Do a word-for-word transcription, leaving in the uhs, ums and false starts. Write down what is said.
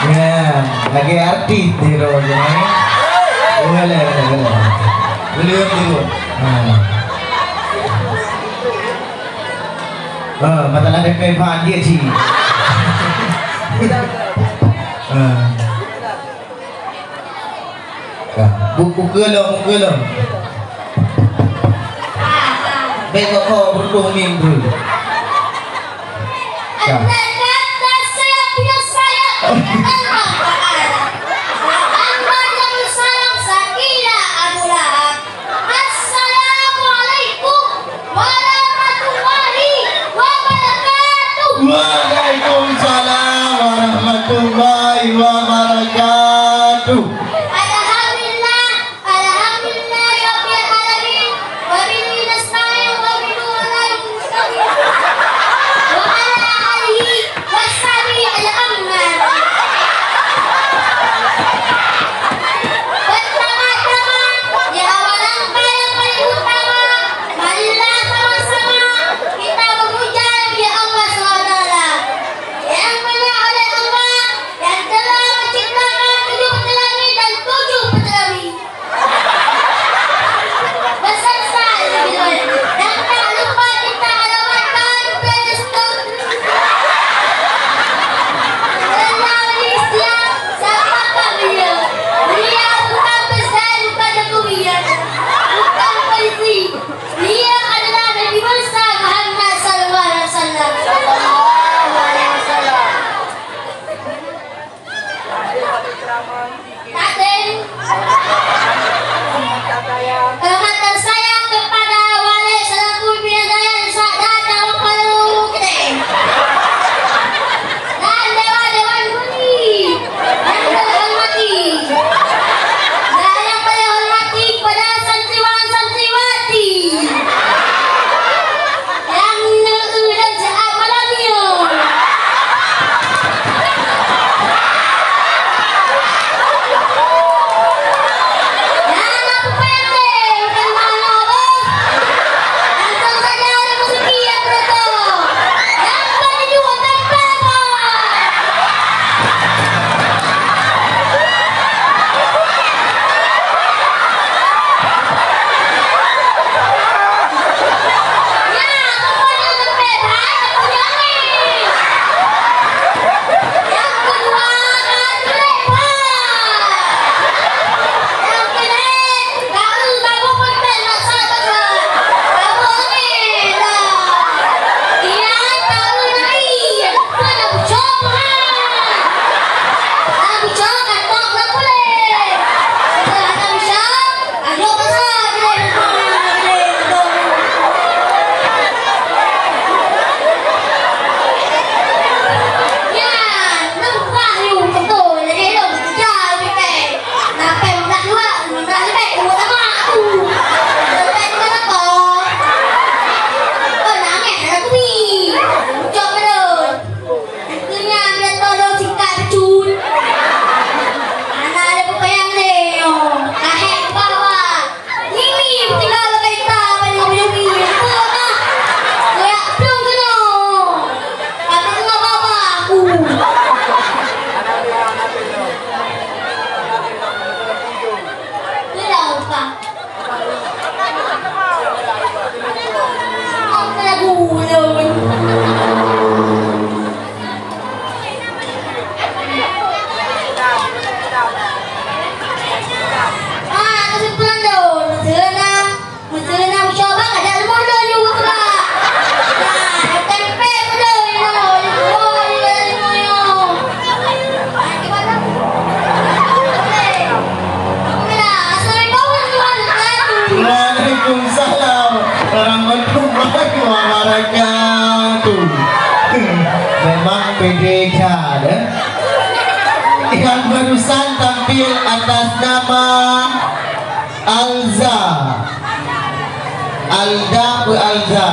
Ya, lagèe artis di roh ni. Boleh, boleh, boleh. Boleh, boleh. Ha. Ha, masalah D P F dia sih. Ha. Ka. Bu-, buka lom, buka lom. Bèk kok kau beruntung minggu. Ka. Assalamualaikum warahmatullahi wabarakatuh. Waalaikumsalam warahmatullahi wabarakatuh. Alhamdulillah, alhamdulillah ya rabbil alamin. Wa bihi nasta'in wa bihi wa ala alihi wa sahbihi ajma'in. Pertama-tama, di awal langkah yang paling utama, marilah sama-sama kita memuja Nabi Allah subhanahu wa taala, yang mana oleh Allah yang telah menciptakan tujuh peterangi dan tujuh peterangi. Beserta dan tak lupa kita alamatkan Play Store. Karena di Islam, siapakah beliau? Beliau bukan presiden, bukan Jokowi, bukan polisi. Beliau adalah Nabi Musa Muhammad sallallahu alaihi wasallam. Takdim. Hormat dan sayang kepada Walid selaku pimpinan dayah Nusa Dua Tawa Palu Keudè. Dan dewan-dewan budi yang terhormati. Dan yang paling hormati kepada santriwan santriwati. Nyang neu-eu dan seuhat malam nyoe. Nyang na peupanyang lé, bukan manoe boh. Langsung saja ada rezeki yang beruntung. Nyang paling jujur tempe boh. Keunya dia tolong sikat pecul. Anak ada pepayang deh, oh. Kahek bawa. Mimi tinggal ke kereta pada Mimi. Apa dah? Kayak plong kena. Apa tengah bawa aku? Tidak apa. Apa lagu ulun? Ah, kesimpulan tu, meuseue na, meuseue na mencoba kada leumoh lôn nyoe buka. Nah, tempe beudôh nyoe, nyoe, nyoe, nyoe. Nah, gimana? Oke. Oke dah, assalamualaikum warahmatullahi wabarakatuh. Waalaikumsalam warahmatullahi wabarakatuh. Memang pede ka, eh? Yang barusan tampil atas nama Alza. Alda pe Alza?